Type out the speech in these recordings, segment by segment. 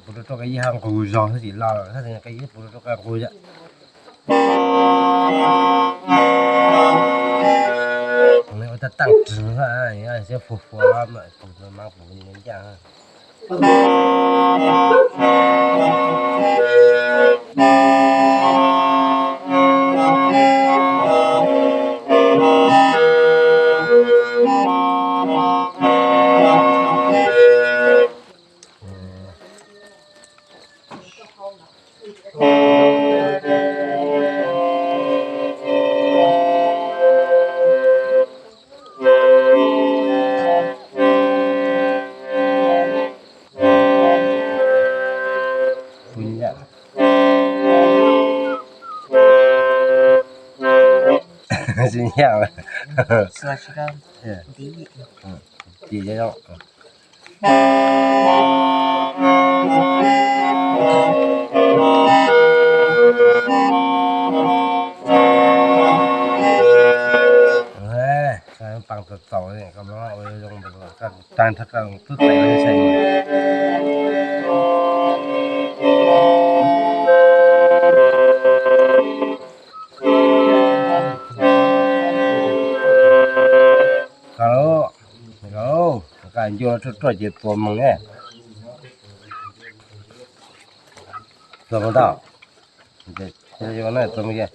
Puas rau rau qe ib ha nqus zog xwb tsis los, puas rau rau qe nqus yom. Ua tab taaj rwg xwb, siab fuag fuag mas kuv mas kuv ncaj. Tsis yam. Ces paas txaus txaus, tag nrho koj twb tais los sai. Koj lauj, koj ncu ruaj ruaj ces txuas moog ne. Txuas moog tau. Txuas moog kiag.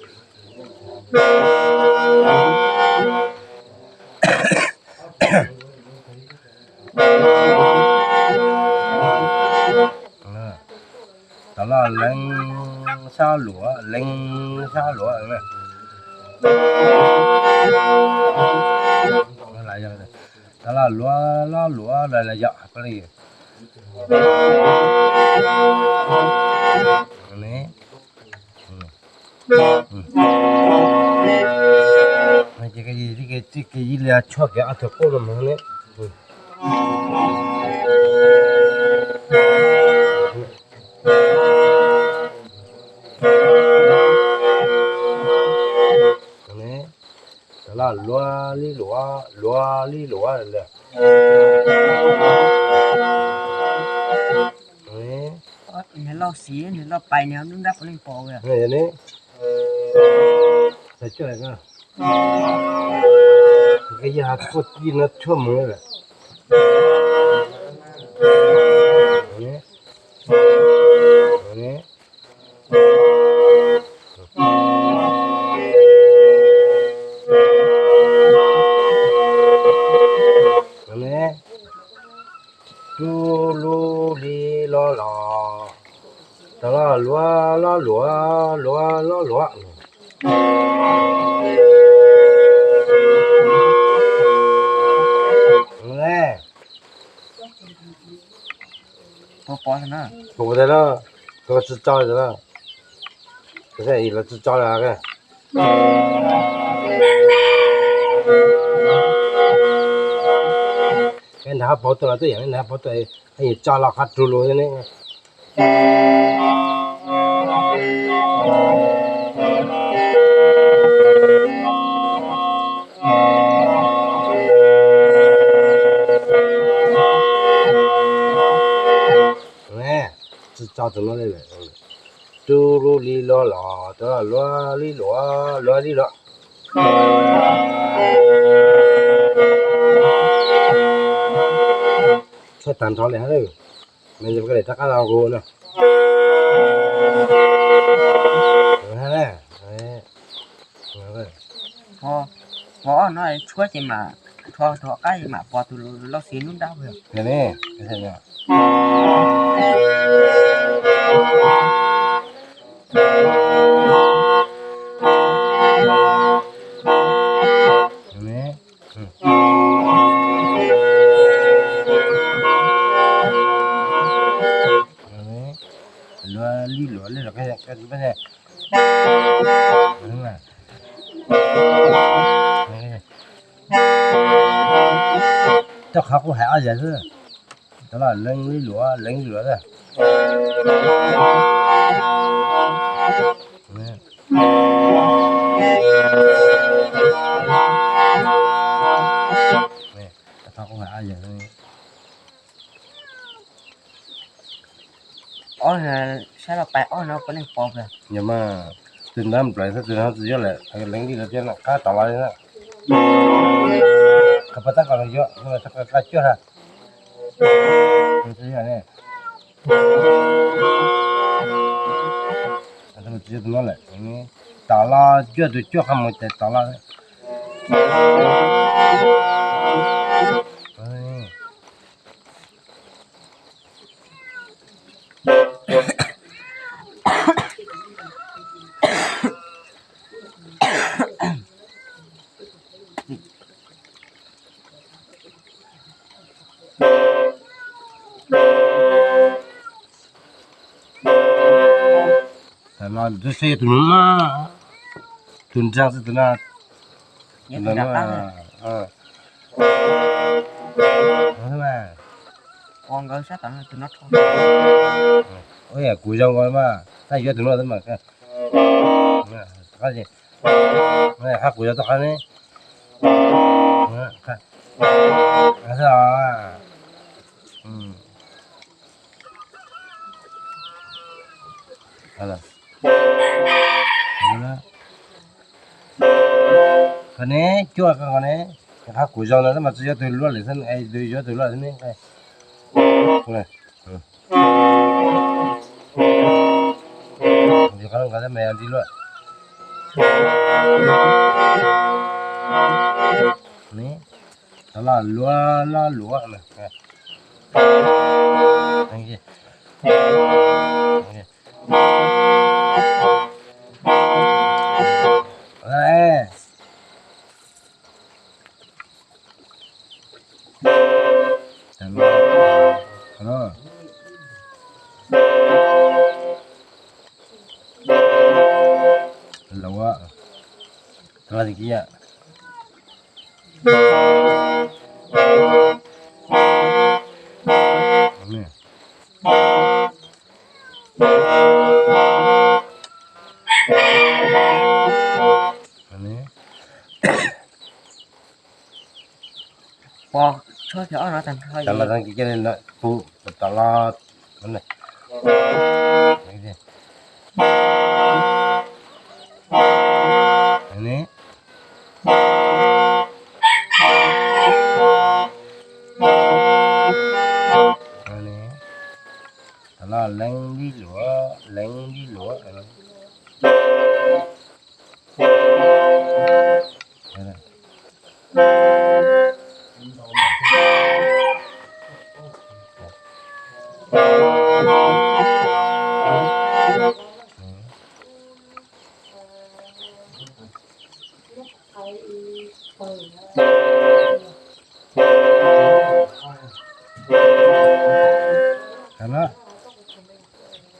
Tau loj lees sab luam, lees sab luam. Tau loj luam, loj luam los yog ces ib li tshuaj kev ob tug qub no mus ne. Tau loj luam li luam, luam li luam. Niag loj xis niag loj pais niag nub nrab puav leej pom ne. Yog has kuj tij no tshuaj mus lawm. Tub lub li loj los, tau loj luam, loj luam, luam loj luam. Pov pov na, pov pov tas lawm, koj tsi tso tas lawm, koj tsi tso lawm. Koj nrag hab pov tuaj los twb yam, nrag hab pov tuaj, koj yeej tso los qhov rug lug ne. Tsi tso tus no li lawm. Tub lub li loj los, tau loj luam li luam, luam li luam. Tag nrho li hab, mas yog koj daim rov qab los kuv no. Pov ob no tshuab ces mam rho rov qab mam pov tus lauj xiv nruab nrab. Luav li luav li los, coj qhov kuv hais ob yam xwb. Tau los leej li luav, leej li luav. Ob, saib los pais ob no puas leej pov. Yog mas, tus nrab nplawm xwb, tus no tsis yog lawm, leej li luav thiab no, qab tod los li na. Qhov pov tab kom los yuav, qab cuag na. Tsis yog tus no lawm, tom los cuag tus cuag qhov mus ces tom los. Tam no twb saib yog tus no, tus nraag xwb tus no. Kuv zoo nkaus mas, tab yuav tus no xwb mas. Qab kuv zoo tau qab ne. Koj ne, cuag koj ne, qab kuv zoo no xwb mas tsis yuav tus luaj lawm xwb, tus yuav tus luaj xwb ne. Qhov no nkaus mas yog li luaj. Tau los luav, los luav. Lauj, tau los li kiag. Pov tshab cov ob no tag nrho. Tau los tag kiag li no, pum tau los. Tau los leej li luav, leej li luav.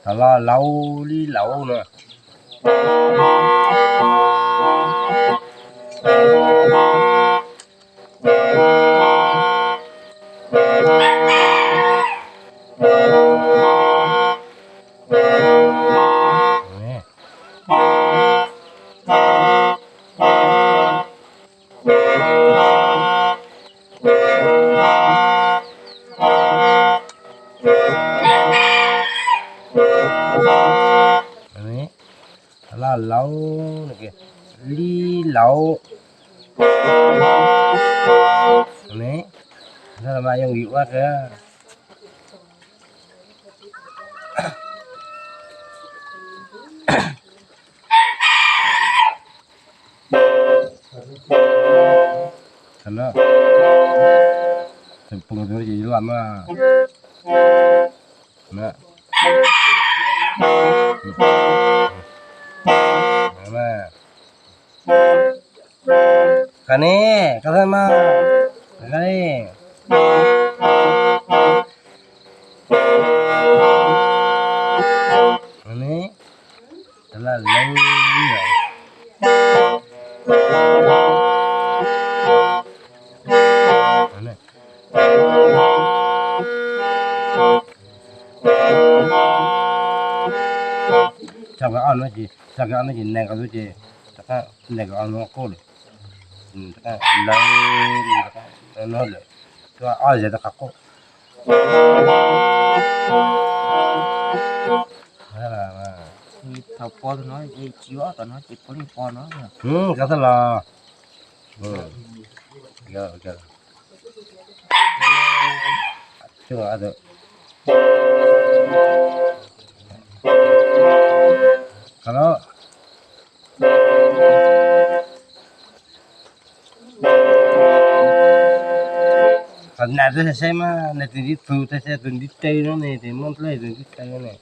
Tau los lauj li lauj no. Los lauj, li lauj. Ne, mas yog vim ua kawg. Tam no, tus phoos tus no ces yuav los mas. Qab ne, qab thab mas, qab ne. Qab ne, qab lawv, lawv. Tso kiag ob no ces, tso kiag ob no ces nees nkaus xwb ces rov qab nees nkaus ob no qub lawm. Lawv, no lawm, ob zes rov qab qub. Thaum pos tus no ces tsis yuav tom no ces puav leej pos no. Koj txhob los. Qhov no tus saib mas nws tus ntiv txug, tus saib tus ntiv tes no ne, tus muab dlej tus ntiv tes no ne.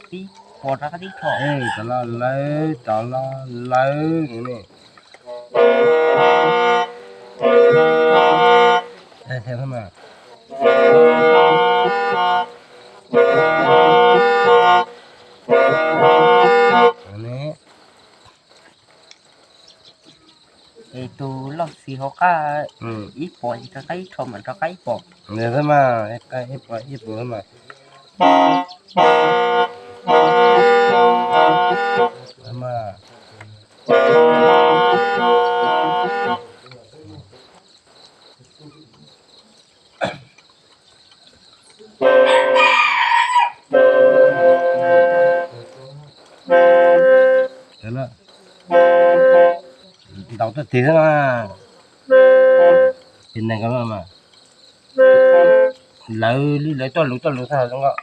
Tib pos rov qab tib rho, tov los lawv, tov los lawv ne. Ces tus loj xis hauv qab ib pos ces rov qab ib rho mas rov qab ib pos. Ib pos ib pos mas. Ntaus txoj tig xwb na. Ces nees nkaus mas lawv li lawv toj lus toj lus txog zoo nkauj.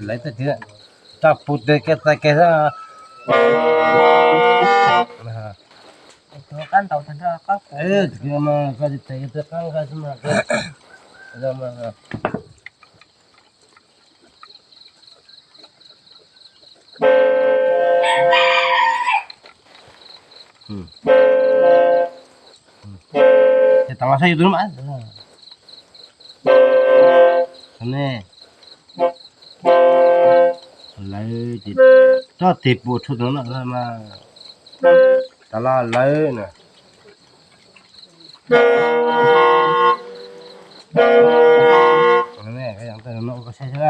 Lawv txoj tig, toj puv twg kiag txais kiag xwb. Koj tsis tes twb qab nqa xwb mas. Ces tam los saib yus tus no mas. Ne, lawv ces txoj tig puas tshuaj tus no mas. Tam los lawv na. Ua koj saib xwb.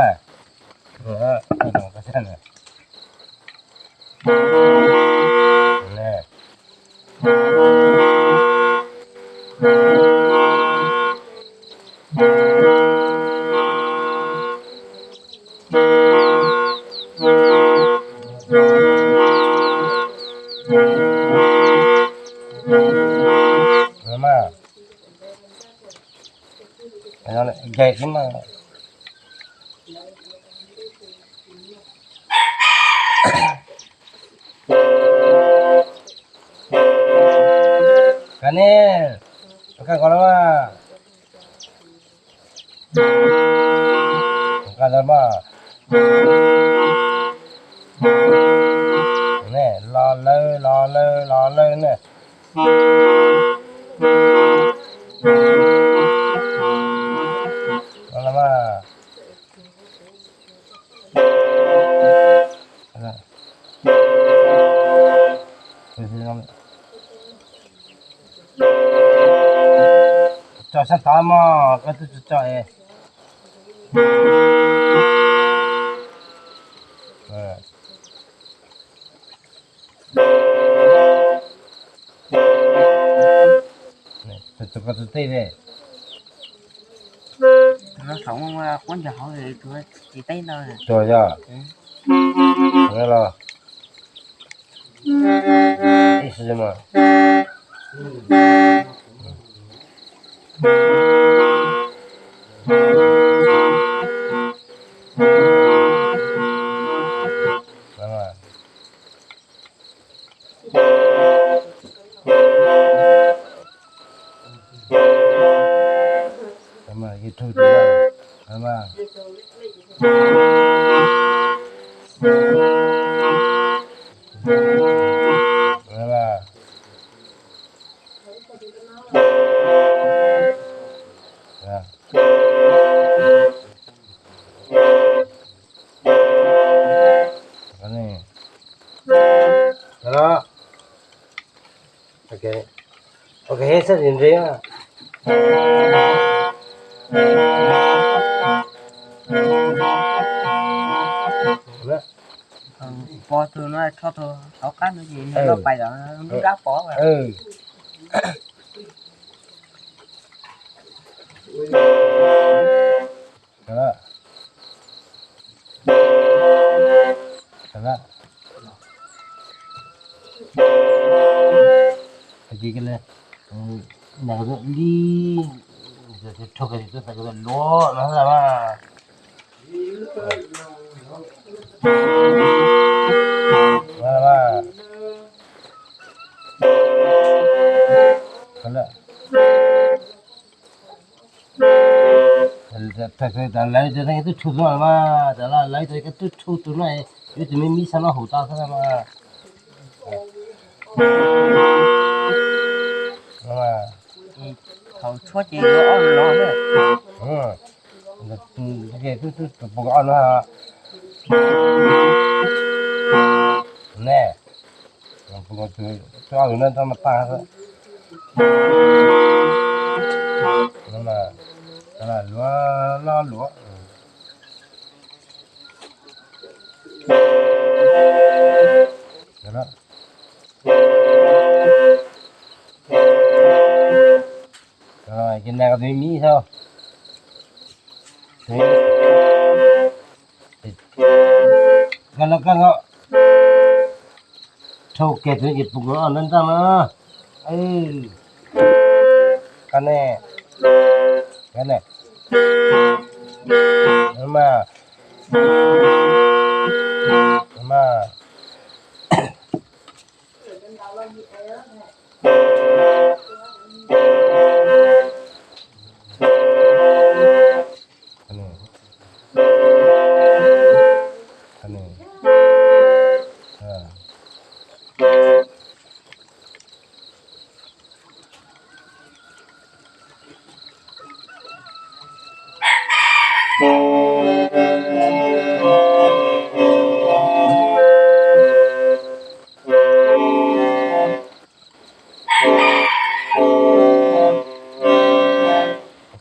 Nce xwb mas. Koj ne, koj nkaus los mas. Koj los mas. Ne, los lawv, los lawv, los lawv ne. Los mas. Tso sab tod mog, koj twb tsis tso es. Tus ko tus tij li. Thaum muaj quab ncaug hauv tsis teb ntau. Tuag yog los ib sim mas. Ok, sab tim nres. Pog tus no tso tus hauv qab no ces nws loj pais lawm, nws nrab pov. Li, rho luaj no mas. Lawv cov twb rhu tus no mas, lawv cov twb rhu tus no, yuav tus me mib xav no haum tau xwb mas. Thaum tshuab ces yuav ob no. Twb twb tus pus ob no ne, tus ob no mas tag. Luav loj luav. Ces nag tus mib xwb. Koj no koj no, rhau kiag tus ces pus kos ob ntab ntaj no. Koj ne, koj ne, mas, mas.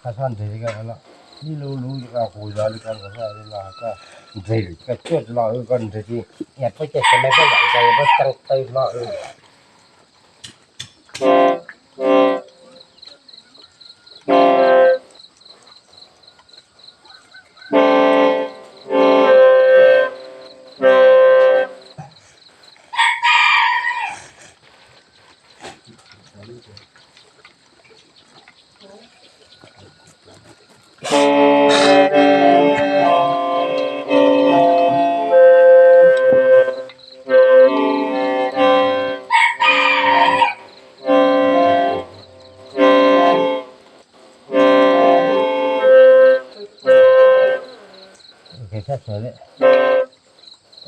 Koj txhob nres li ko, ib lub lub kuv zov li ko, koj nres koj cuaj los, koj nres li, yog peb caij xyoo no koj yam li ko, yog peb tseeb tawv los.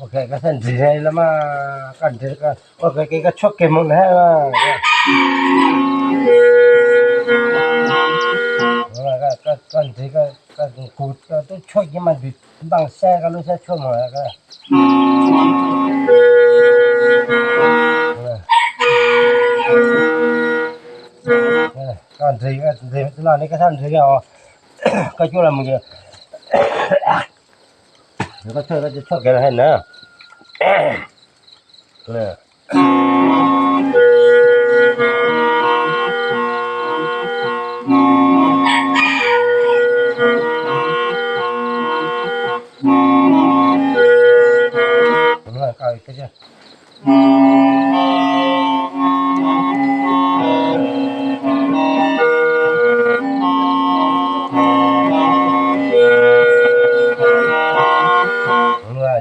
Ok, koj txhob nres li mas, koj nres, ok, koj tshuab kiag mus na. Koj nres, koj kuv twb tshuab kiag mas nws npaj sab koj lub sab tshuab mus. Koj nres, koj nres no ne, koj txhob nres li os. Koj cuab los mus, koj tshuab, koj tshuab kiag los na.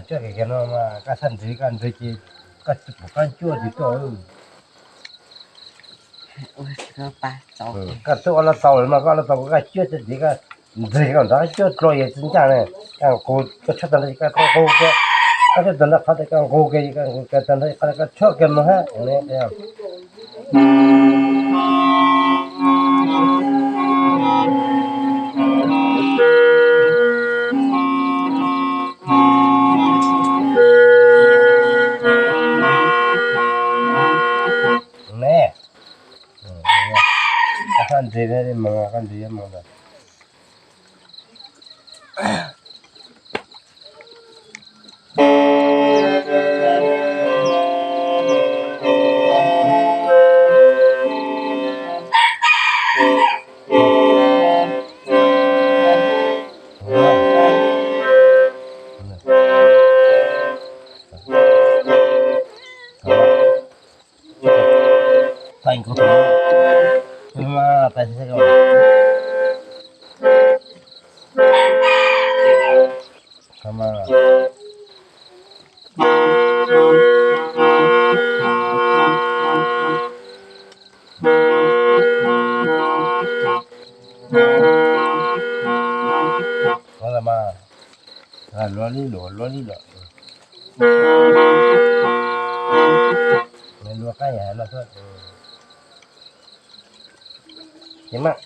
Cuaj kiag no mas koj xav nrhiav koj nrhiav ces koj pom koj cuaj ces tuaj. Koj twb ua los tau lawm mas koj los tau koj cuaj txog tid koj nrhiav koj nrov cuaj dlua yog tsis ncaj ne. Koj nqus koj tshuab tag nrho koj nqus kiag, koj tshuab tag nrho qhov tias koj nqus kiag koj nqus kiag tag nrho qhov koj tshuab kiag mus hab. Ne, koj nrhiav li mus, koj nrhiav mus ntawd. Thaij nkaus tus no, thaij xwb. Luag li luag, luag li luag. Luag qab yam no xwb. Ces mas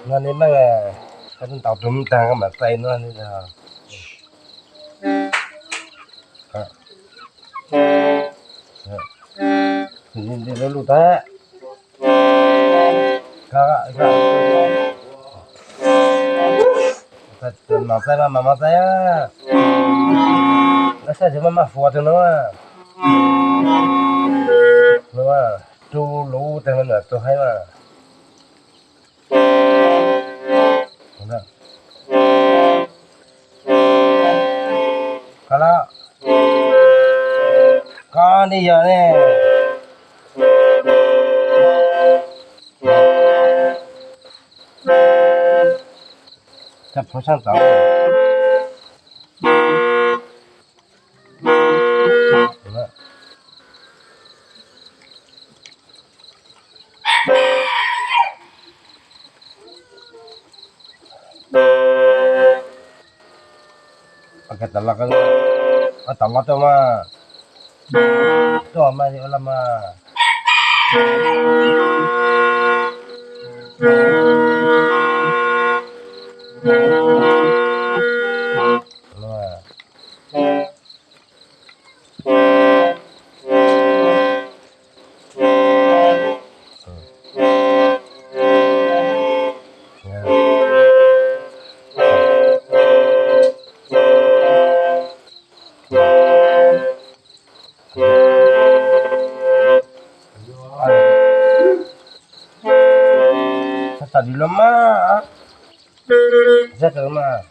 no li meej, koj twb ntaus tus mub tag koj mam txais no li. Lub lub tag. Mam txais mas, mam mam txais. Lawv saib tsis maj maj fuas tus no. No, rub lub tag no tus haib mas. Koj los, koj li yog ne. Cov phuv saab tau. Ua ke tom los, ua tom los tuaj mas, tuaj mas ua los mas. Txhob tawm li luaj mas, txhob tawm mas.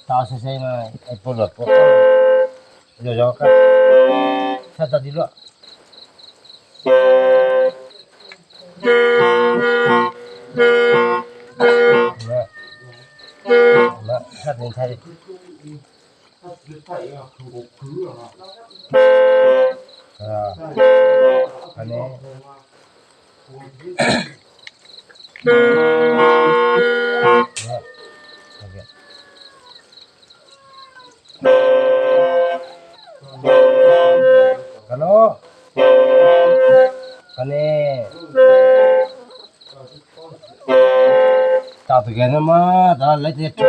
Tau se se no, es puas luam puas qoj, yog yog koj, txhaj tau tib luaj. Txhaj tau ntshai li. Qhov no, qhov no, qhov no, tau tus kheej no mas tau lawv tias tau.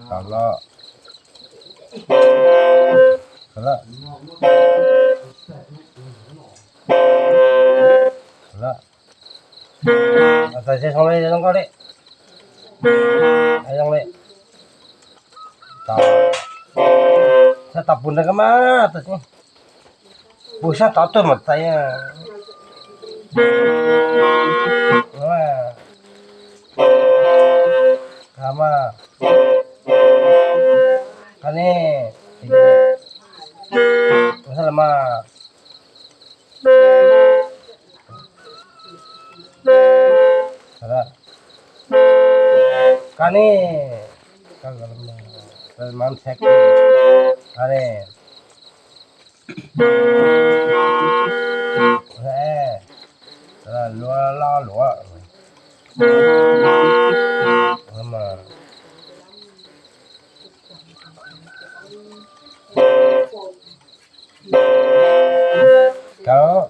Tau los, tau los, tau los. Txawm tsis zoo li zoo nkauj li, zoo li, tau, tau pus ntawd koj mas, pus sab tod tuaj mam txais. Qhov mas, qhov ne, qhov mas, qhov ne, qhov ne, luav loj luav. Koj,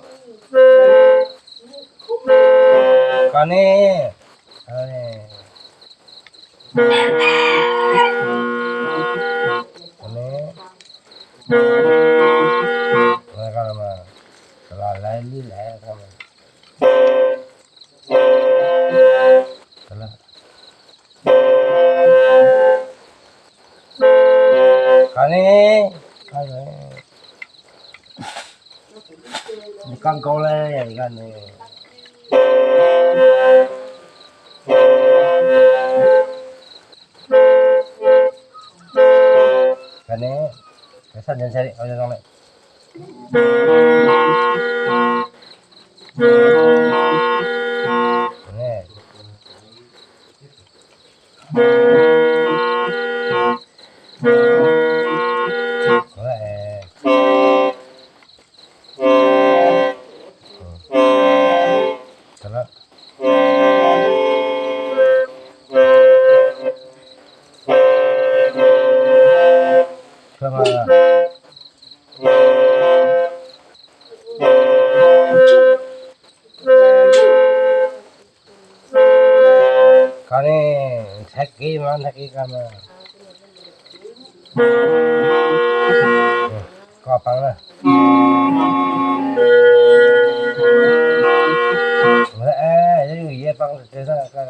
koj ne, koj ne, los lawv lub lawv. Qhov ne, koj nkaus le, koj ne, koj ne, koj sab ntawd ntshai li, zoo li. Koj ne, ntxhais kiv mas ntxhais kiv koj mas. Koj paab na. Yog yus yog paab tes na koj.